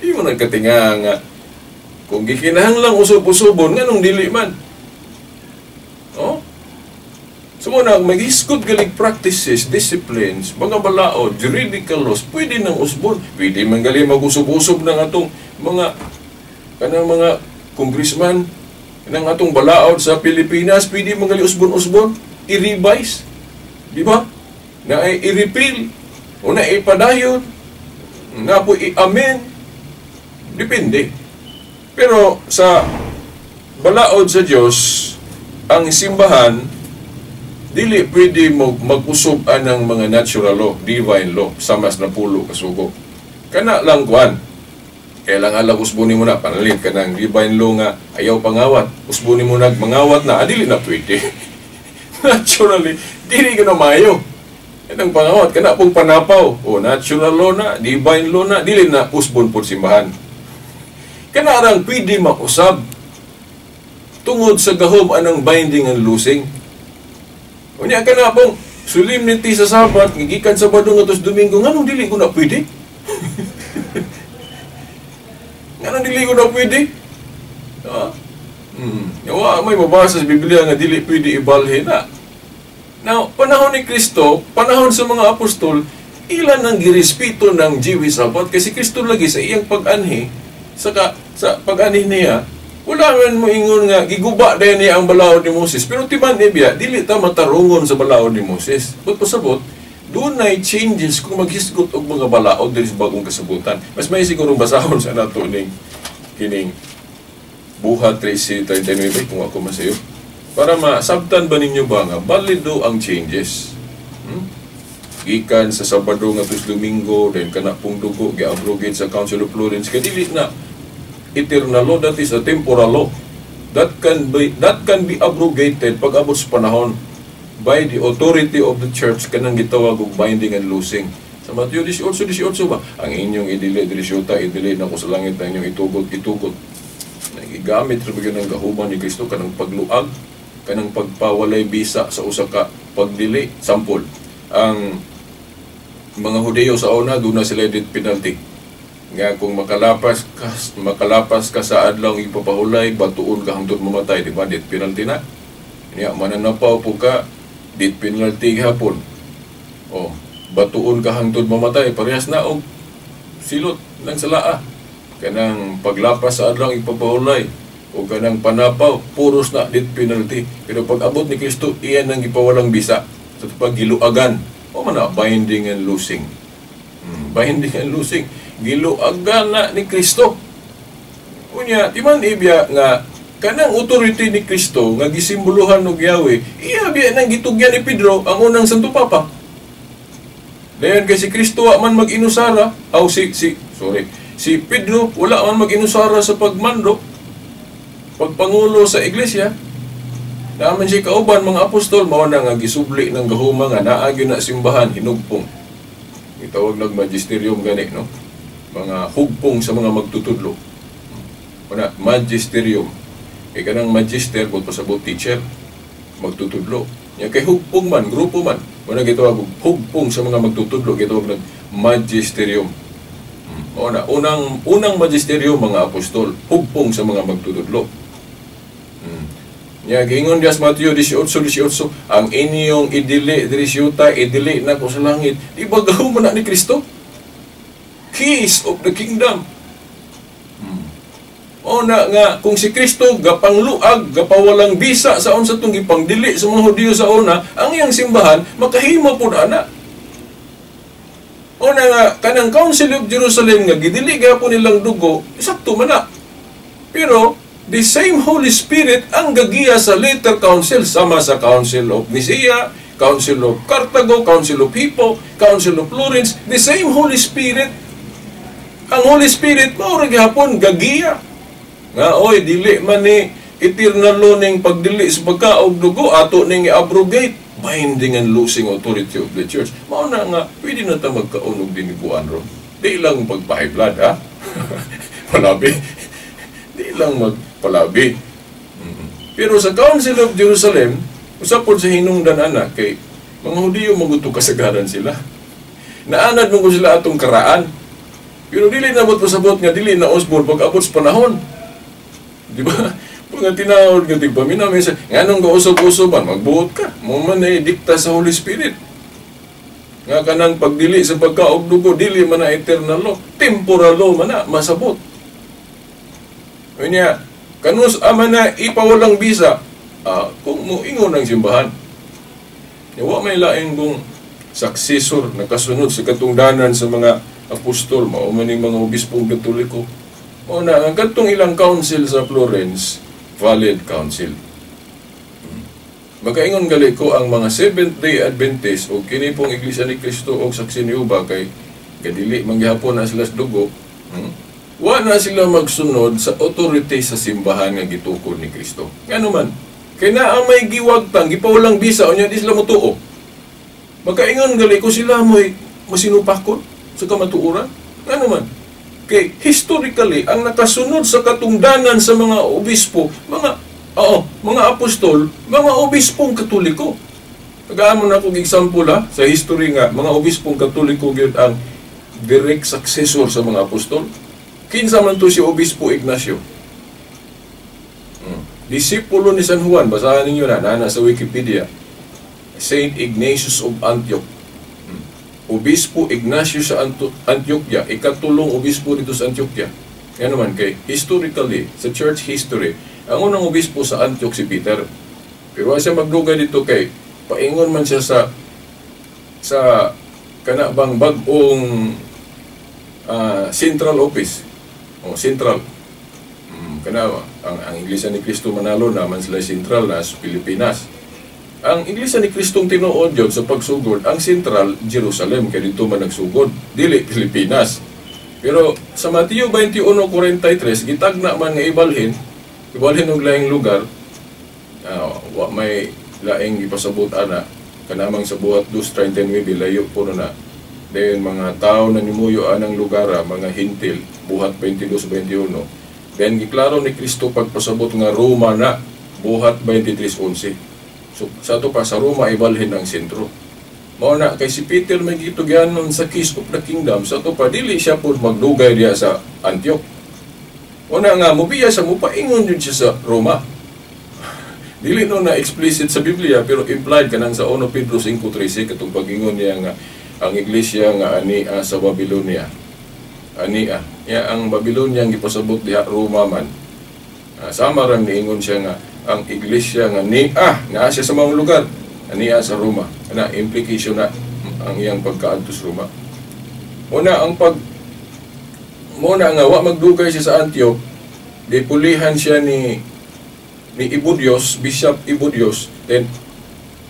Di mo nagkatinga nga kung gikinahanglang usog-usobon, nganong dili man? Oh? So mo na maghisgot galig practices, disciplines, mga balaod, juridical laws, pwede nang usbon, pwede man gali mag-usog-usog ng atong mga kanang mga congressman ng atong balaod sa Pilipinas, pwede man gali usbon-usbon, i-revise, di ba? Na ay i-repeal, o na ipadayon, na po i-amend, depende. Pero sa balaod sa Dios, ang simbahan, dili pwede mo mag-usog anang mga natural law, divine law, sa mas napulo kasugo. Kana lang kuan. Kailangan lang usbunin mo na, panalit ka ng divine law nga ayaw pangawat. Usbunin mo na, mangawat na, dili na pwede. Naturally, dili ka na maayo. Kanang pangawat, kana pong panapaw. O, natural law na, divine law na, dili na usbon po simbahan. Kana rang pwede mausab tungod sa gahom anang binding and loosing. Unya kana pong Solemnity sa Sabat, gikan Sabado ngadto sa Domingo, nganong dili ko na pwede? Nganong dili ko na pwede? Ha? Wa may mabasa sa Biblia nga dili pwede ibalhin na. Now, panahon ni Kristo, panahon sa mga apostol, ilan ang girespeto ng Jewish Sabbath kasi Kristo lagi sa iyang pag-anhi, saka sa pag-anhi niya, wala man mo ingon nga giguba dayon niya ang balaod ni Moses. Pero timan niya, dili ta matarungon sa balaod ni Moses. But pasabot, dunay changes kung maghisgot og mga balaod diri sa bagong kasabutan. Mas may sigurong basahon sa nato ning kining Buhat 13:39 kung ako masayo. Para masabtan ba ninyo ba nga balido ang changes? Gikan sa Sabado ngadto sa Domingo, then kana pong dugo giabrogate sa Council of Florence kay dili na eternal law, that is a temporal law. That can be abrogated pag abot sa panahon by the authority of the church, kanang gitawag og binding and loosing. Sa Mateo 18:18 ba, ang inyong idili diri sa yuta, idili na ko sa langit, ang inyong itugot, itugot. Nagigamit ra ba gyud ang gahuman ni Kristo kanang pagluag, kanang pagpawalay bisa sa usa ka pagdili. Sample, ang mga Hudiyo sa una, doon na sila death penalty. Nga kung makalapas ka sa adlaw ipapahulay, batuon ka hangtod mamatay, di ba? Death penalty na. Niya, mananapaw po ka, death penalty gihapon. O, batuon ka hangtod mamatay, parehas na og silot ng salaa. Kanang paglapas sa adlaw ipapahulay o kanang panapaw, puros na death penalty. Pero pag abot ni Kristo, iyan ang gipawalang bisa sa paggiluagan. O man na, binding and loosing. Binding and loosing. Giluagan na ni Kristo. Unya, timan ibya nga kanang authority ni Kristo nga gisimboluhan og Yahweh, iya biya nang gitugyan ni Pedro ang unang Santo Papa. Dayon kay si Kristo wa man mag-inusara, aw si si sorry, si Pedro wala man mag-inusara sa pagmando, pagpangulo sa iglesia. Naaman siya kauban mga apostol, mao na nga gisubli ng gahuma nga naa gyud na simbahan hinugpong. Gitawag nag magisterium gani, no? Mga hugpong sa mga magtutudlo. Una, magisterium. Kay kanang magister kung pasabot teacher, magtutudlo. Nya kay hugpong man, grupo man. Muna gitawag og hugpong sa mga magtutudlo, gitawag nag magisterium. Una, unang unang magisterium mga apostol, hugpong sa mga magtutudlo. Nya giingon diya sa Mateo 18:18, ang inyong idili diri sa yuta, idili na ko sa langit. Di ba gahom na ni Kristo? Keys of the kingdom. O na nga kung si Kristo gapangluag, gapawalang bisa sa unsa tong gipangdili sa mga Hudiyo sa una, ang iyang simbahan makahimo pud ana. O na nga kanang Council of Jerusalem nga gidili gapon nilang dugo, sakto man na. Pero the same Holy Spirit ang gagiya sa later council, sama sa Council of Nicaea, Council of Carthago, Council of Hippo, Council of Florence, the same Holy Spirit. Ang Holy Spirit mao ra gihapon gagiya. Nga oy, dili man ni eternal law ning pagdili sa pagkaog dugo, ato ning i-abrogate, binding and loosing authority of the church. Mao na nga pwede na ta magkaon og diniguan ro. Di lang pagpa-high blood, ha. Palabi. Di lang magpalabi. Pero sa Council of Jerusalem, usapod sa hinungdan ana kay mga Hudiyo maguto kasagaran sila. Naanad mo ko sila atong karaan. Pero dili na bot pasabot nga dili na usbon pag abot sa panahon. Di ba? Mga tinawag nga tigpaminaw, minsan, nganong gausab-usab man, magbuot ka. Mo man na dikta sa Holy Spirit. Nga kanang pagdili sa pagkaog dugo, dili man na eternal law, temporal law man na, masabot. Unya, kanus ama na ipawalang bisa, kung moingon ang simbahan. Wa may laing kung successor na kasunod sa katungdanan sa mga apostol, mao man ning mga obispong Katoliko. Mao na ang katong ilang council sa Florence, valid council. Makaingon gali ko ang mga Seventh-day Adventist o kini pong Iglesia ni Cristo o Saksi ni Jehova kay kadili man gihapon na sila sa dugo, Wa na sila magsunod sa authority sa simbahan nga gitukod ni Kristo. Ngano man? Kay naa may giwagtang, gipawalang bisa, unya di sila motuo. Makaingon gali ko sila mo'y masinupakon sa kamatuoran. Ngano man? Kay historically, ang nakasunod sa katungdanan sa mga obispo, mga apostol, mga obispong Katoliko. Tagaan mo na akong example ha, sa history nga mga obispong Katoliko gyud ang direct successor sa mga apostol. Kinsa man to si Obispo Ignacio? Disipulo ni San Juan, basahan ninyo na, nana sa Wikipedia. Saint Ignatius of Antioch. Obispo Ignacio sa Antioquia, ikatulong obispo dito sa Antioquia. Yan naman kay historically, sa church history, ang unang obispo sa Antioch si Peter. Pero siya magdugay dito kay paingon man siya sa kana bang bag-ong central office. O central. Kana ang Iglesia ni Cristo Manalo naman sila central na sa Pilipinas. Ang Iglesia ni Cristong tinuod yun sa pagsugod, ang central Jerusalem kay dito man nagsugod, dili Pilipinas. Pero sa Mateo 21:43 gitagna man nga ibalhin og laing lugar, wa may laing gipasabot ana kanamang sa buhat 2:39 layo po na. Then mga tao na nimuyo anang lugar, mga Hentil, buhat 22:21. Then giklaro ni Kristo pagpasabot nga Roma na, buhat 23:11. So sa ato pa sa Roma ibalhin ang sentro. Mao na kay si Peter may gitugyanon sa keys of the kingdom, sa ato pa dili siya pud magdugay diha sa Antioch. Una nga mobiya siya, mopaingon jud siya sa Roma. Dili no na explicit sa Biblia pero implied kanang sa 1 Pedro 5:13 katong pag-ingon niya nga ang iglesia nga ania sa Babylonia. Ania, ya ang Babylonia ang gipasabot diha Roma man. Sama rang niingon siya nga ang iglesia nga nia naa siya sa mga lugar, ania sa Roma. Ana implication na ang iyang pagkaadto sa Roma. Una ang pag muna nga wa magdugay siya sa Antioch, dipulihan siya ni Ibodios, Bishop Ibodios, then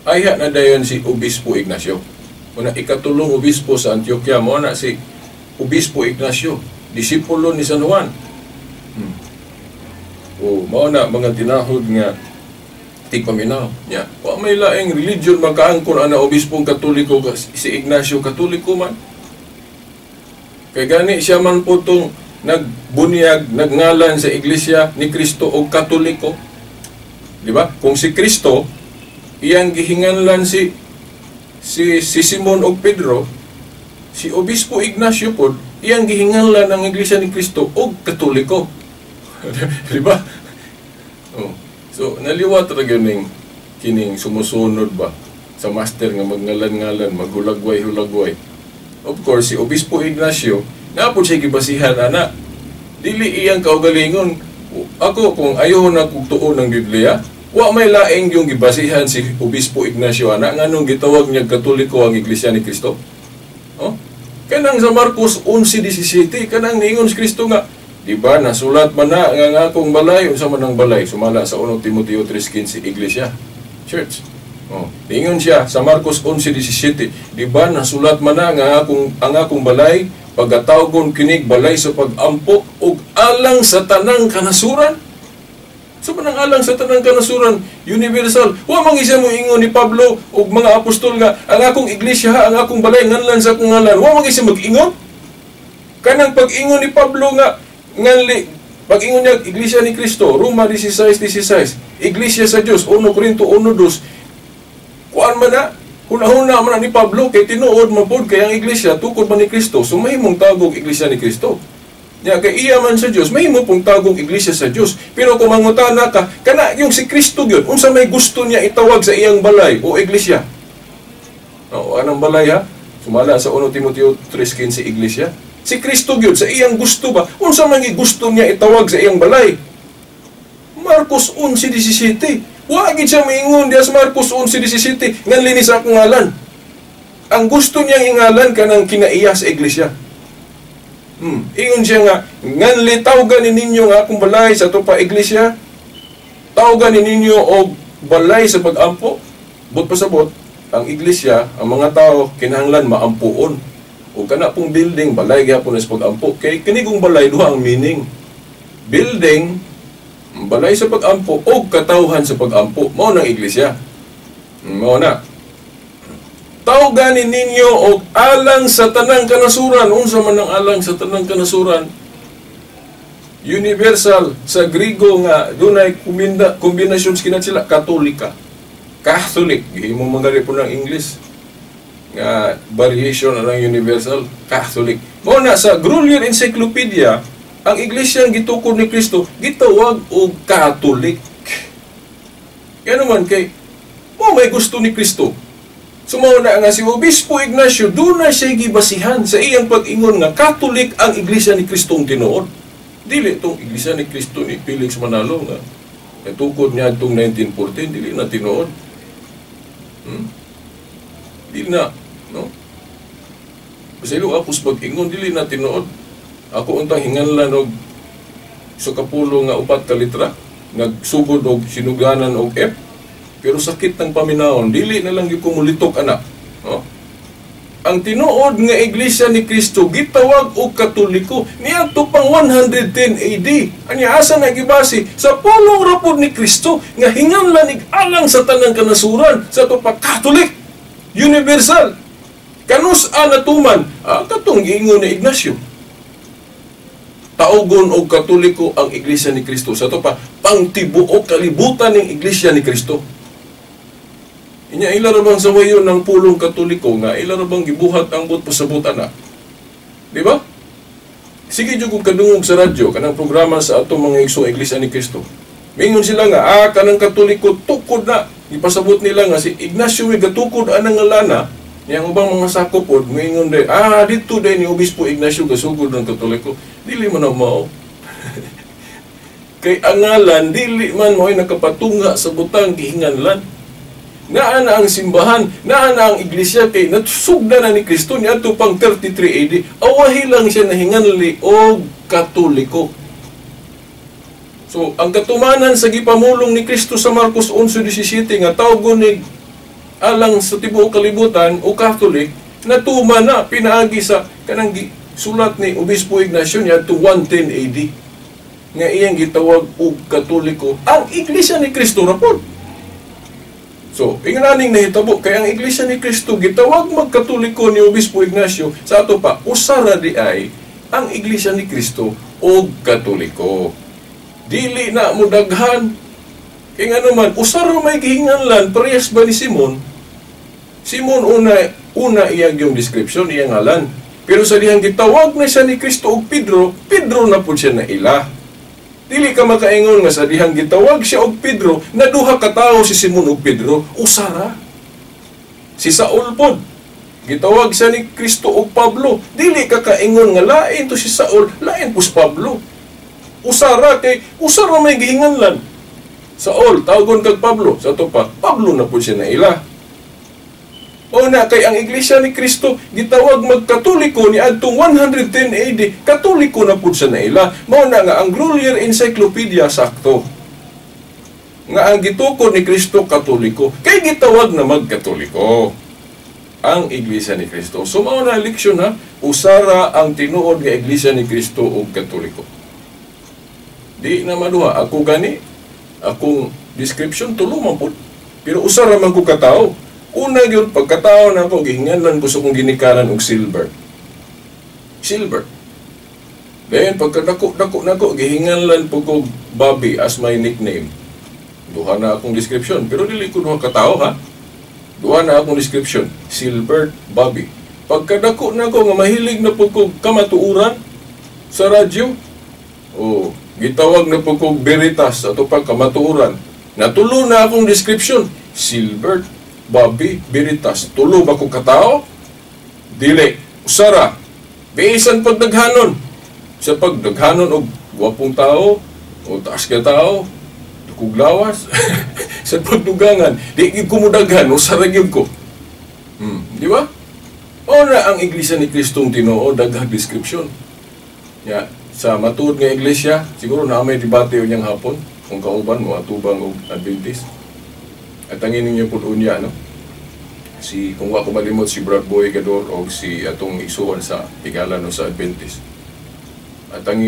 ayha na dayon si Obispo Ignacio. Una ikatulong obispo sa Antioquia mo na si Obispo Ignacio, disipulo ni San Juan. O mao na mga tinahod nga tigpaminaw nya. Wa may laing religion makaangkon ana obispong Katoliko si Ignacio Katoliko man. Kay gani siya man po tong nagbunyag, nagngalan sa Iglesia ni Kristo og Katoliko. Di ba? Kung si Kristo iyang gihinganlan si Simon og Pedro, si Obispo Ignacio pod iyang gihinganlan ang Iglesia ni Kristo og Katoliko. Di ba? Oh. So naliwat ra gyud ning kining sumusunod ba sa master nga magngalan-ngalan, maghulagway-hulagway. Of course, si Obispo Ignacio naa pod siya gibasihan ana. Dili iyang kaugalingon. Ako kung ayaw na kog tuon ng Biblia, wa may laing yung gibasihan si Obispo Ignacio ana nganong gitawag niya Katoliko ang Iglesia ni Kristo. Oh? Kanang sa Marcos 11:17 kanang niingon si Kristo nga di ba nasulat man na nga ang akong balay, unsa man ang balay sumala sa 1 Timoteo 3:15 Iglesia, Church. Oh, niingon siya sa Marcos 11:17, di ba nasulat man na nga ang akong balay pagatawgon kinig balay sa pag-ampo ug alang sa tanang kanasuran. So manang alang sa tanang kanasuran, universal. Wa man isa mo ingon ni Pablo ug mga apostol nga ang akong iglesia, ang akong balay nganlan sa akong ngalan. Wa man isa mag-ingon. Kanang pag-ingon ni Pablo nga nganli pag-ingon niya Iglesia ni Kristo, Roma 16:16, Iglesia sa Dios 1 Corinto 1:2. Kuan man na hunahuna man na ni Pablo kay tinuod man pod kay ang iglesia tukod man ni Kristo, so mahimong tawgog Iglesia ni Kristo. Nya kay iya man sa Dios, mahimo pong tawgog Iglesia sa Dios. Pero kung mangutana ka, kana yung si Kristo gyud, unsa may gusto niya itawag sa iyang balay o iglesia? O anong balay ha? Sumala sa 1 Timoteo 3:15 iglesia. Si Kristo gyud sa iyang gusto ba? Unsa man gusto niya itawag sa iyang balay? Marcos 11:17. Wa gid siya moingon diha sa Marcos 11:17 nganli ni sa akong ngalan. Ang gusto niyang ingalan kanang kinaiya sa iglesia. Ingon siya nga nganli tawgan ninyo nga akong balay sa ato pa iglesia. Tawgan ninyo og balay sa pag-ampo. But pasabot, ang iglesia, ang mga tao kinahanglan maampuon. O kana pong building balay gyapon sa pag-ampo. Kay kinigong balay duha ang meaning. Building, balay sa pag-ampo o katawhan sa pag-ampo. Mao nang iglesia. Mao na. Tawganin ninyo og alang sa tanang kanasuran. Unsa man ang alang sa tanang kanasuran? Universal sa Grigo nga dunay kombinasyon sila Katolika. Catholic, gihimo man gani po ng English nga variation ang universal Catholic. Mao na sa Grolier Encyclopedia, ang iglesia ang gitukod ni Kristo gitawag og Catholic. Kaya naman kay mo may gusto ni Kristo. So mao na nga si Obispo Ignacio doon na siya gibasihan sa iyang pag-ingon nga Catholic ang iglesia ni Kristong tinuod. Dili itong iglesia ni Kristo ni Felix Manalo nga natukod niya itong 1914, dili na tinuod. Dili na, no? Pasaylo ako sa pag-ingon, dili na tinuod. Ako untang hinganlan og sa kapulo nga 4 ka litra, nagsugod og sinuganan og F, pero sakit ng paminawon, dili na lang gyud ko mulitok anak, no? Ang tinuod nga iglesia ni Kristo gitawag og Katoliko niadto pang 110 AD. Anya asa na gibase sa pulong ra pod ni Kristo nga hinganlan ig alang sa tanang kanasuran sa ato pa Catholic universal. Kanus-a natuman katong giingon ni Ignacio. Taugon og Katoliko ang iglesia ni Kristo sa ato pa pangtibuok kalibutan ning iglesia ni Kristo. Inya ila ra bang sawayon ng pulong Katoliko nga ila ra bang gibuhat ang buot pasabot ana? Di ba? Sige jud kog kadungog sa radyo kanang programa sa atong mga igsoong Iglesia ni Kristo. Mingon sila nga kanang Katoliko tukod na. Gipasabot nila nga si Ignacio may gatukod anang ngalana niyang ubang mga sakop pod moingon day didto day ni Obispo Ignacio gasugod ng Katoliko. Dili man ang mao. Kay ang ngalan dili man mo'y nakapatunga sa butang gihinganlan. Naa na ang simbahan, naa na ang iglesia kay natsugda na ni Kristo niadto pang 33 AD. Awahi lang siya nahinganli og Katoliko. So, ang katumanan sa gipamulong ni Kristo sa Marcos 11:17 nga tawgon ni alang sa tibuok kalibutan o Catholic, natuman na pinaagi sa kanang sulat ni Obispo Ignacio niadto 110 AD nga iyang gitawag og Katoliko ang iglesia ni Kristo ra pod. So, ingananing nahitabo kay ang Iglesia ni Kristo gitawag magkatoliko ni Obispo Ignacio sa ato pa usara di ay ang Iglesia ni Kristo og Katoliko. Dili na mo daghan. Kay ngano man usara may gihinganlan parehas ba ni Simon? Simon una iyang yung description, iyang ngalan. Pero sa dihang gitawag na siya ni Kristo og Pedro, Pedro na pud siya na ila. Dili ka makaingon nga sa dihang gitawag siya og Pedro, na duha ka tawo si Simon og Pedro, usara. Si Saul pod, gitawag siya ni Kristo og Pablo. Dili ka kaingon nga lain to si Saul, lain po si Pablo. Usara kay usara may gihinganlan. Saul, tawagon kag Pablo, sa ato pa, Pablo na po siya na ila. O na kay ang Iglesia ni Kristo gitawag magkatoliko ni adtong 110 AD, Katoliko na pud siya na ila. Mao na nga ang Grolier Encyclopedia sakto. Nga ang gitukod ni Kristo Katoliko, kay gitawag na magkatoliko ang Iglesia ni Kristo. So mao na leksyon ha, usara ang tinuod nga Iglesia ni Kristo og Katoliko. Di na maduha ako gani akong description tulo man pud. Pero usara man ko katawo. Una gyud pagkatao na ako, gihinganlan ko sa akong ginikanan og silver. Silver. Then pagkadako-dako nako, gihinganlan po ko Bobby as my nickname. Duha na akong description, pero dili ko duha katao ha. Duha na akong description, Silver Bobby. Pagkadako nako nga mahilig na po ko kamatuuran sa radyo, oh, gitawag na po ko Veritas ato pag kamatuuran. Natulo na akong description, Silver Bobby Veritas. Tulo ba ko katao? Dili. Usara. Bisan pagdaghanon. Sa pagdaghanon og gwapong tao o taas ka tao, dukog lawas. Sa pagdugangan, di gyud ko modaghan, usara gyud ko. Di ba? O na ang Iglesia ni Kristong tinuod daghang description. Ya, sa matuod nga iglesia, siguro na may debate unyang hapon kung kauban mo atubang og Adventist. At ang ninyo po unya, no? Si, kung wa ko malimot, si Brad Boy Gador o si atong isuon sa Higalan o sa Adventist. At ang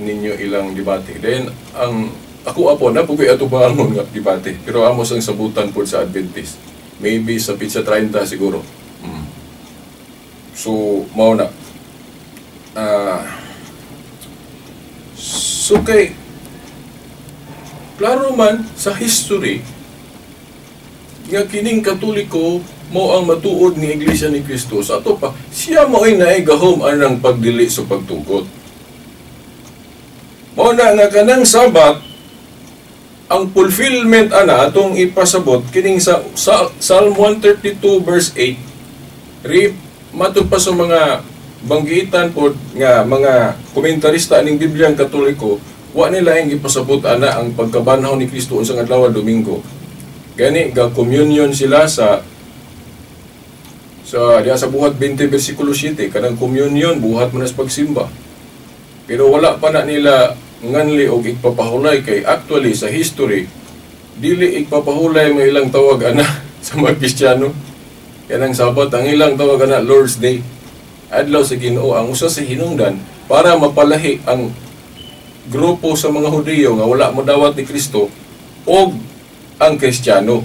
ninyo ilang debate. Then, ang ako apo, na po ko'y atubangon nga debate. Pero amos ang sabutan po sa Adventist. Maybe sa Pizza 30 siguro. So, mao na. So, kay, klaro man sa history, nga kining Katoliko mo ang matuod nga Iglesia ni Kristo. Sa ato pa, siya mao'y naay gahom anang pagdili sa pagtugot. Mao na nga kanang Sabat, ang fulfillment ana atong ipasabot kining sa Psalm 132 verse 8. Rip matud pa sa mga banggitan pod nga mga komentarista aning Biblia ang Katoliko, wa nila ang ipasabot ana ang pagkabanhaw ni Kristo unsang adlaw, Domingo. Gani ga communion sila sa diya sa Buhat 20 versikulo 7, kanang communion buhat man sa pagsimba. Pero wala pa na nila nganli og igpapahulay kay actually sa history dili igpapahulay may ilang tawag ana sa mga Kristiyano. Kanang Sabat ang ilang tawag ana Lord's Day. Adlaw sa Ginoo ang usa sa hinungdan para mapalahi ang grupo sa mga Hudiyo nga wala modawat ni Kristo og ang Kristiyano.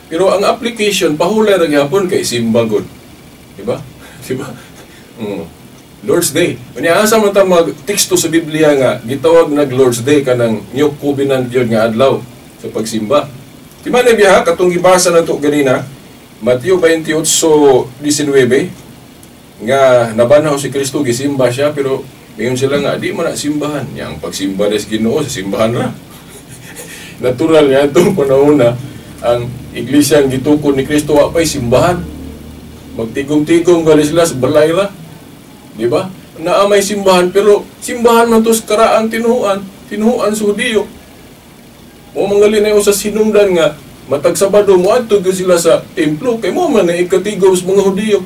Pero ang application pahulay ra gihapon kay simba gud. Diba? Diba? Lord's Day. Unya asa man ta mag teksto sa Biblia nga gitawag nag Lord's Day kanang New Covenant gyud nga adlaw sa pagsimba. Di man biya katong gibasa nato ganina Mateo 28:19 nga nabanhaw si Kristo, gisimba siya, pero mayon sila nga di man na simbahan. Yang pagsimba des Ginoo sa simbahan ra. Natural nga itong panahon na ang iglesia ang gitukod ni Kristo wa pay simbahan. Magtigom-tigom gali sila sa balay ra. Di ba? Naa may simbahan pero simbahan man to sa karaang tinuhuan, tinuhuan sa Hudiyo. Mo mangali na sa sinungdan nga matag Sabado moadto gyud sila sa templo kay mo man na ikatigom sa mga Hudiyo.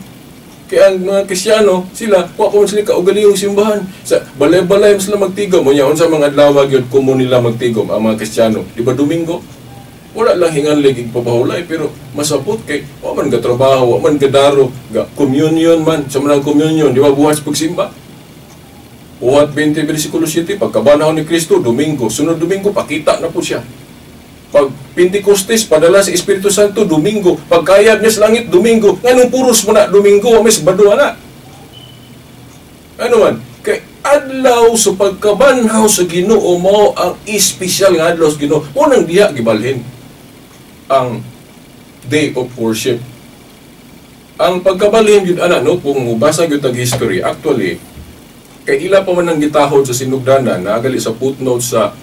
Kaya ang mga Kristiyano, sila, wa ko sila kaugalingong simbahan. Sa balay-balay sila magtigom. Unya, unsa mga adlaw gyud kumo nila magtigom ang mga Kristiyano. Di ba Domingo? Wala lang hinganlig igpapahulay pero masabot kay wa man gatrabaho, wa man gadaro, ga communion man, sa manang communion, di ba buhat sa pagsimba? Buhat 20 versikulo 7, pagkabanhaw ni Kristo, Domingo, sunod Domingo pakita na po siya. Pag Pentecostes, padala sa Espiritu Santo, Domingo. Pagkayab niya sa langit, Domingo. Nganong puros mo na, Domingo, may Sabado na. Ano man? Kay adlaw sa pagkabanhaw sa Ginoo mao ang espesyal nga adlaw sa Ginoo. Unang diha gibalhin ang day of worship. Ang pagkabalhin gyud ana no, kung mubasa gyud tag history, actually kay ila pa man ang gitahod sa sinugdanan, naagali sa footnotes sa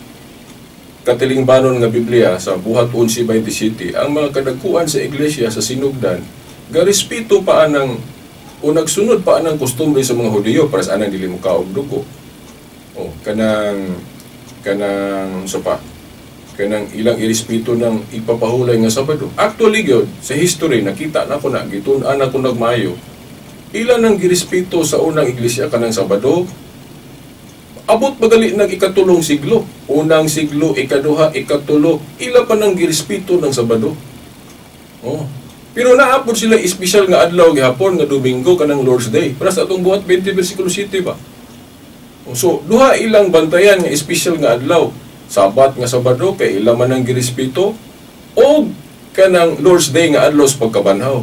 katilingbanon nga Biblia sa Buhat 11:27, ang mga kadagkuan sa iglesia sa sinugdan garespeto pa anang o nagsunod pa anang kostumbre sa mga Hudiyo para sa anang dili mo kaog dugo. O kanang kanang sa pa kanang ilang irespeto ng ipapahulay nga Sabado. Actually gyud sa history nakita na ko na gitun-an ako nagmayo. Ila nang girespeto sa unang iglesia kanang Sabado. Abot magali nag ikatulong siglo, unang siglo, ikaduha, ikatulo, ila pa nang girespeto ng Sabado. Oh. Pero naapod sila espesyal nga adlaw gihapon nga Domingo kanang Lord's Day. Para sa atong Buhat 20 versikulo 7 ba. Oh, so duha ilang bantayan nga espesyal nga adlaw. Sabat nga Sabado kay ila man ang girespeto og kanang Lord's Day nga adlaw sa pagkabanhaw.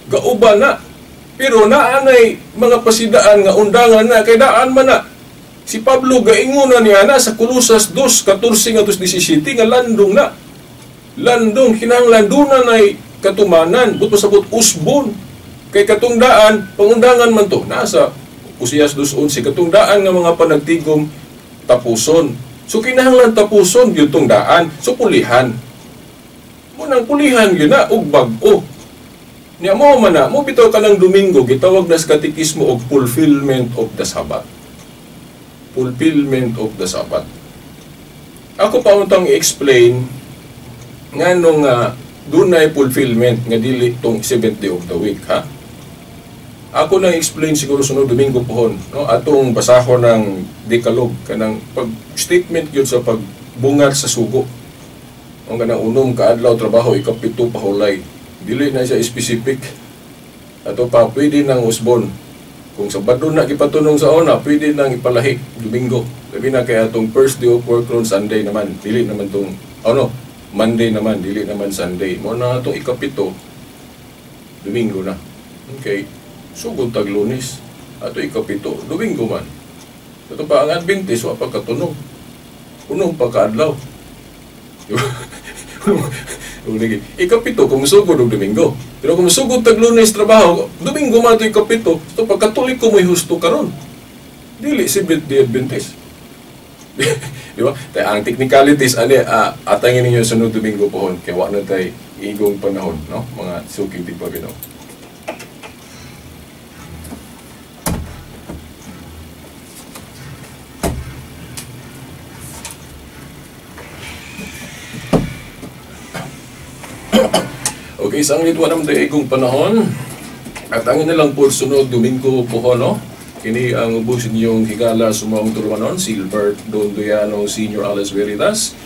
Gauban na. Pero naanay mga pasidaan nga undangan na kay daan man na. Si Pablo gaingon na niya na sa Kolosas 2:14 ngadto 17 nga landong na. Landong kinahanglan duna nay katumanan, buto sabot usbon. Kay katungdaan, pangundangan man to. Nasa Osias 2:11 katungdaan nga mga panagtigom tapuson. So kinahanglan tapuson gyud tong daan, so pulihan. Munang pulihan gyud na og bag-o. Nya mo man na, mo bitaw kanang Domingo gitawag na sa katekismo og fulfillment of the Sabbath. Fulfillment of the Sabbath. Ako pa untang i-explain nganong dunay fulfillment nga dili tong 7th day of the week, ha? Ako nang explain siguro sunod Domingo pohon, no? Atong basahon ng Decalogue kanang pag statement gyud sa pagbungat sa sugo. Ang kanang unom ka adlaw trabaho, ikapito pahulay. Dili na siya specific. Ato pa pwede nang usbon. Kung Sabado na gipatunong sa una, pwede nang ipalahi Domingo. Labi na kay atong first day of work ron Sunday naman, dili naman tong ano, Monday naman, dili naman Sunday. Mo na atong ikapito Domingo na. Okay. Sugod tag Lunes, ato ikapito Domingo man. Ato pa ang Adventist wa pa katunog. Unong pagkaadlaw. Lagi. Ikapito, kung musugod og Domingo. Pero kung musugod tag Lunes trabaho, Domingo man ito ikapito. So pag Katoliko mo'y husto karon. Dili Seventh Day Adventist. Di ba? Tay ang technicalities ani atangin ninyo sa sunod Domingo pohon kay wa na tay igong panahon, no? Mga suking tigpaminaw. Okay, sa angit wa naman tayo igong panahon. At ang na lang po sunod Domingo po, no? Kini ang ubos inyong higala sumang tulumanon, Silbert Dondoyano, Senior Alice Veritas.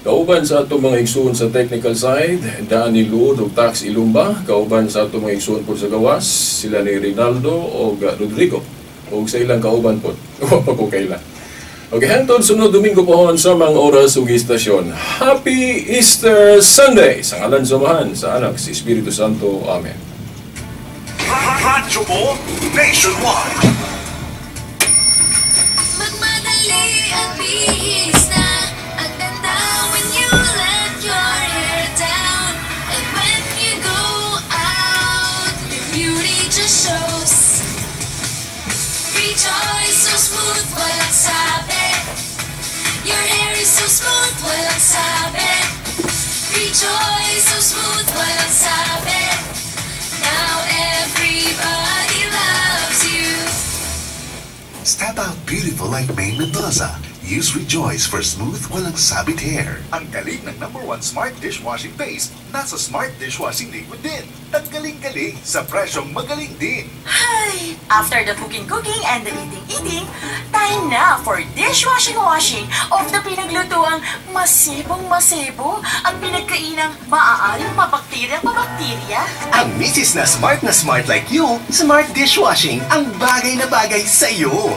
Kauban sa atong mga igsuon sa technical side, Danny Lud ug Tax Ilumba. Kauban sa atong mga igsuon po sa gawas, sila ni Rinaldo og Rodrigo. Og sa ilang kauban po. Wa pa ko kaila. Okay, hangtod sunod Domingo pohon sa mga oras ug istasyon. Happy Easter Sunday! Sa ngalan sa Amahan, sa Anak, sa Espiritu Santo. Amen. Radyo mo nationwide. Magmadali at bihis na ang ganda when you let your hair down. And when you go out, your beauty just shows. Rejoice, so smooth, walang sabit. Your hair is so smooth, walang sabit. Rejoice, so smooth, walang sabit. Now everybody loves you. Step out beautiful like Maine Mendoza. Use Rejoice for smooth, walang sabit hair. Ang galing ng #1 smart dishwashing base, nasa smart dishwashing liquid din. Ang galing-galing sa presyong magaling din. Ay, after the cooking-cooking and the eating-eating, time na for dishwashing-washing of the pinaglutuang masibong-masibo at pinagkainang maaaring mabakterya-mabakterya. Ang misis na smart like you, smart dishwashing ang bagay na bagay sa iyo.